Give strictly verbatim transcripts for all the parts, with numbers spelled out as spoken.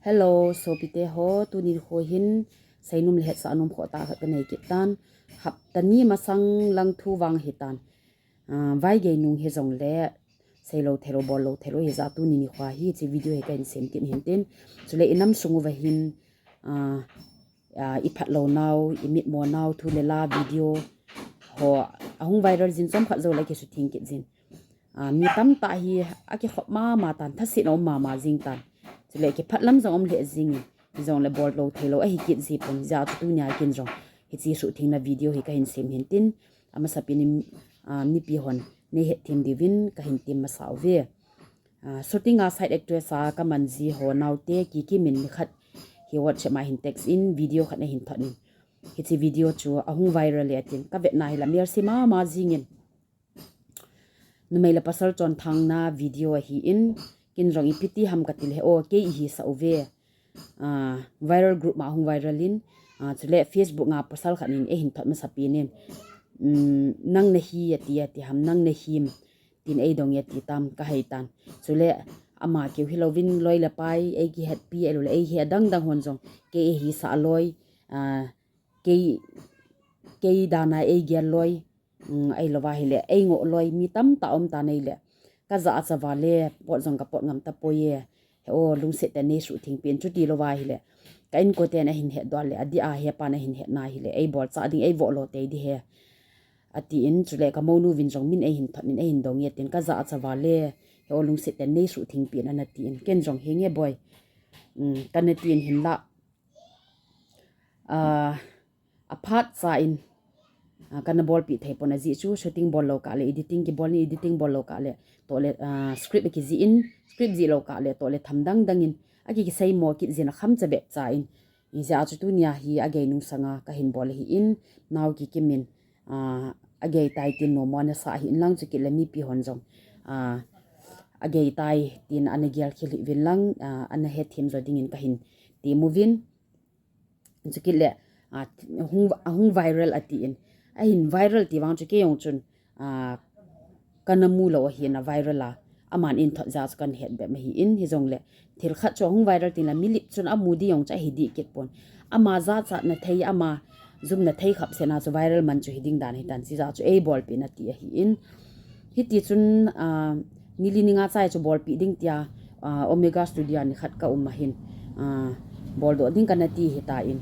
Hello, sopite ho, tuni nikho hin seinom le hetsah nom khoh tah khat kanei kit tan. Hapta ni masang lang thu vang hitan. Ah, Vaigeinung hijongle, seilou theilou, bollou theilou hijeh a tuni nikho hi hiche video hi kahin sem kit hin tin. Chule inam sung uva hin, ah, ah, iphatlou nau, imitmo nau, thu le la video ho ahung viral jin, chomkhat joule kisuthing kit jin. Ah, mi tamtah hi akikhop mama tan, thasetna um mama jing tan. Chule kiphat lam jong um lheh jingin, hijongle bollou theilou ahi kit jipon, hijeh a chu tunia kin jong hiche suhthengna video hi kahin sem hin tin, amasapen in, ah, mipi hon neihetthem diuvin kahin tem masa uve. Ah, shooting a side actress a kaman ji ho naote Kikim in nikhat hi WhatsApp a hin text in video khat ahin thot in. Hiche video chu ahung viral e atin, kavetna hi la melse mama jingin. Numei le pasal chonthangna video ahin, kin jong ipi ti ham katile, o, kei ihisah uve. Ah, viral group ma ahung viral in, ah, chule Facebook a pasal khat in eihin thot masapen in, um, nang nahi ati, ati ham, nang nahim, tin eidong e ati tam, kahai tan. Chule ama keu hilouvin loi le pai eikihetpi, ahiloule eihe adang dang hon jong kei eihisah loi, ah, kei, kei dan a eigel loi, um, ahilouva hile eingoh loi mi tamtah um tan ahile, kajachat uva le pot jong kapot ngam tapoi e. He o, lungset tah in neisuhtheng peh in, chutilouva hile ka inkoten ahin hetdoh le, adeh a hepan ahin hetna hile eibolchah ding, eivoh lo tei ding ahi, atin. Chule kamounu vin jong min eihin thot in, eihin dong e atin, kajachat uva le, he o, lungset tah in neisuhtheng peh in, anatin. Ken jong, henge boi, um, kanatin, hinlah, ah, aphatcha in, ah, kana bolpeh theipon, ajeh chu shooting bollou kah le, editing kibol in, editing bollou kah le, tohle, ah, script akijih in, script jihlou kah le tohle tham dang dang in aki, kiseimo kit jin, akham cha bep cha in. Hijeh a chu tunia hi Ageinung sanga kahin bol ahin, nao Kikim in, ah, ageitai tin nommo anasah ahin lang, chukit le mipi hon jong, ah, ageitai tin anagel khel hih uvin lang, ah, anahethem jo dingin kahin tem uvin. Chukit le, ah, ahung, ahung viral atin. Ahin viral ti vang chu kei jong chun, ah, kana mu lou ahin, a viral a, aman ahin thot jeh a chu kahin het bep ahin, hijongle thil khat chu ahung viral tin la milip chun amu ding jong chu ahi dih kit pon. Ama jachatna thei, ama jumna thei khapsetna chu viral man chu hiding dan hitan, chijeh a chu eibolpeh in ati ahin. Hitichun, ah, nili ni nga chai chu bolpeh ding tia, ah, Omega Studio a nikhat kaum ahin, ah, boldoh ding kanati hitan,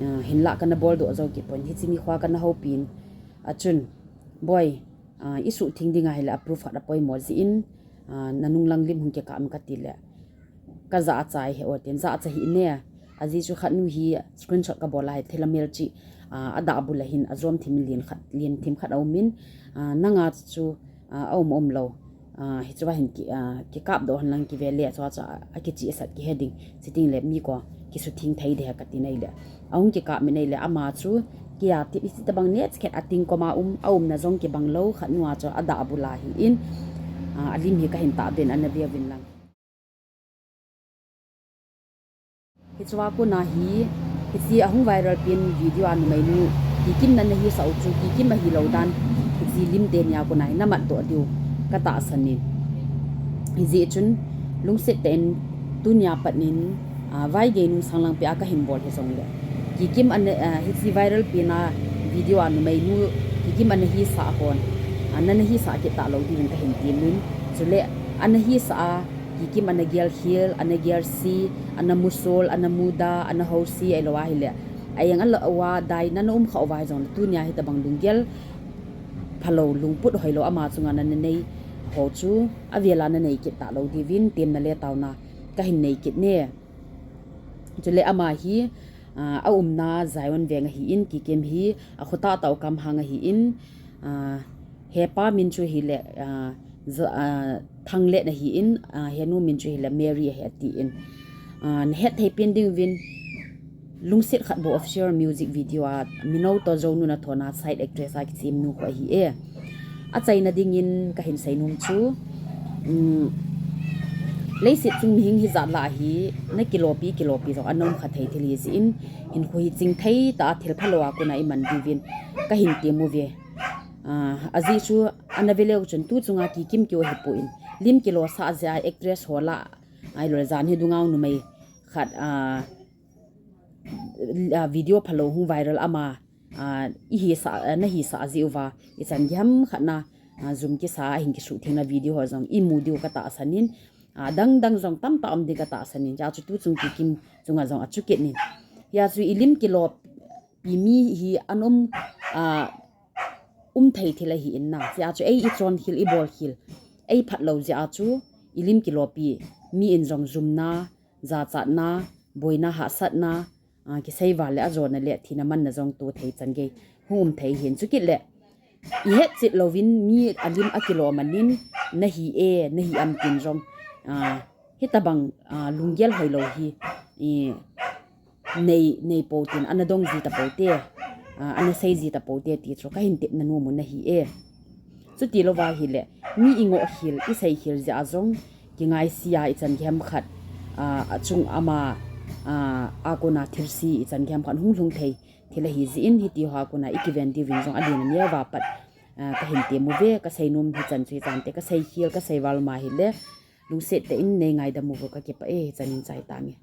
ah, hinlah kana boldoh jou kit pon, hiche nikho kana houpin. Achun, boi, ah, isuhtheng ding ahile a proof khat apoimo jeh in, ah, nanung lang lim hung kikap em katile, kajachat e he o tin, jachat hih in e. Ajeh chu khatnu hi screenshot kabol a hi thela melchih, ah, adahbul a hin ajom thim lien khat, lien thim khat aumin, ah, nanga chu, ah, aum umlou. Ah, hichea hin ki, ah, kikapdoh hen lang, kivele chua chu akichihsat kihe ding. Chuteng le mi ko kisutheng thei ding ahi kati nai le, ahung kikap min ahile ama chu kia tip iti tabang nechkhet ating koma um, aumna jong kibang lou, khatnu a chu adahbul a hin, ah, alim hi kahin tahbeh in, ana ve uvin lang. Hichea kona hi, hiche ahung viral pen video a numeinu Kikim in ana hisah u chu Kikim ahilou dan, hiche lim teni a kona hi namatdoh diu katahsan in. Hijeh chun lungset tah in tunia pat in, ah, Vaigeinung sang lang peh a kahin bol hijongle, Kikim ana, ah, hiche viral pen a video a numeinu Kikim ana hisah hon, ah, nana hisah kit talou diuvin kahin temin. Chule ana hisah a Kikim ana gelkhel, ana gelse, ana musol, ana muda, ana house, ahilou ahile, a-eng alou a dai nana umkhah uva hijongle, tunia hitabang lunggel phalou, lungput hoilou ama chunga nana nei ho chu avel a nanei kit talou diuvin temna le taona kahin nei kit e. Chule ama hi, ah, aumna Zion Veng ahin, Kikim hi akho tahtah u Kamhang ahin, ah, hepa min chu hile, ah, Thanglet ahin, ah, henu min chu hile Mary ahi atin. Ah, nahet thei pen diuvin, Lungset Khat Bou Official music video a minou toh Jounu nathona side actress a kichemnu khu ahi e. Achaina dingin kahin seinom chu, um, leiset chung mihem hijat lah a hi nakilopi, kilopi jong ana umkha thei thil hijeh in, hinkho hi chingthei tah a thil phalou a kona iman diuvin kahin tem uve. Ah, ajeh chu ana veleu chun tu chunga Kikim keu ahipon, lim kilosah jeh a actress ho lah, ahiloule jan hi dunga numei khat, ah, ah, video phalou hung viral ama, ah, ihi sa, ah, nahi sa ji uva, ichan gei ham khat na, ah, jum kisa, ahin kisuh theng na video ho jong imu diu katahsan in, ah, dang dang jong tamtah um ding katahsan in, hijeh chun tuchung Kikim chunga jong achu kit in. Hijeh chun ilim kilopi mi hi ana um, ah, um thei thil ahi in na. Hijeh chun ei ichon khel, ibol khel, ei phatlou jeh chun ilim kilopi mi in jong jumna, jachatna, boina, hahsatna, ah, kiseival le ajona le thina manna jong to thei chan gei hung um thei hin, chukit le ihet chet louvin mi alim akilo man in, nahi e, nahi am tin jong, ah, hitabang, ah, lunggel hoilou hi, i, nei, nei pou tin, ana dong ji tapou te, ah, ana sei ji tapou te ti chu kahin tepna nom u ahi e. Chuti louva ahile, mi ingoh khel, isei khel jeh a jong, kingaisea ichan gei ham khat, ah, achung ama, ah, a kona thilse ichan gei ham khat hung lhung thei thil ahi jeh in, hiti ho a kona ikiven diuvin jong adin a neo va pat, ah, kahin tem uve, kasei nom hichan chu hichan te, kasei khel, kasei val ma ahile, lungset tah in nei ngaidam uvin kakipah e, hichan in chai tange.